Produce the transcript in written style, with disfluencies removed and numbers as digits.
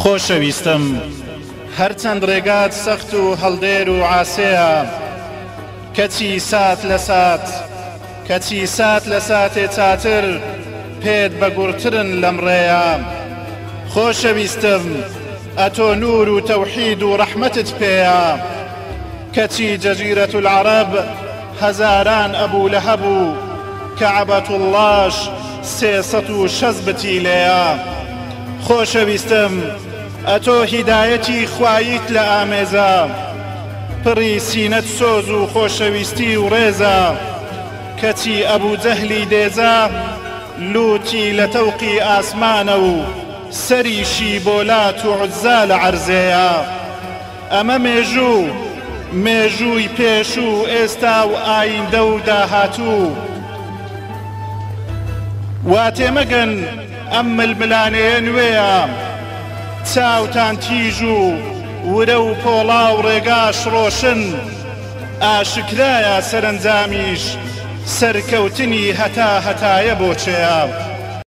خۆشەویستم هەرچەند ڕێگات سەخت و هەڵدێر و عاسێیە، کەچی سات لە سات، کەچی سات لە ساتێ چاتر پێت بە گوڕترن لەم ڕێیە. خۆشەویستم ئەتۆ نوور و تەوحید و ڕەحمەتت پێیە، کەچی جەزیرەت العەرەب هەزاران ئەبوو لەهەب و کەعبەتوڵڵاش 360 بتی لێیە. خۆشەویستم ئەتۆ هیدایەتی خواییت لە ئامێزە، پڕی سینەت سۆز و خۆشەویستی و ڕێزە، کەچی ئەبوو جەهلی دێزە لووتی لە تەوقی ئاسمانە و سەریشی بۆ لات و عوزا لە عەرزێیە. ئەمە مێژوو، مێژووی پێشوو و ئێستا و ئایندە و داهاتوو. وا تێمەگەن ئەم ململانێیە نوێیە. چاوتان تیژ و ورە و پۆڵا و ڕێگاش ڕۆشن. ئاشکرایە سەرەنجامیش سەرکەوتنی هەتا هەتایە بۆ کێیە.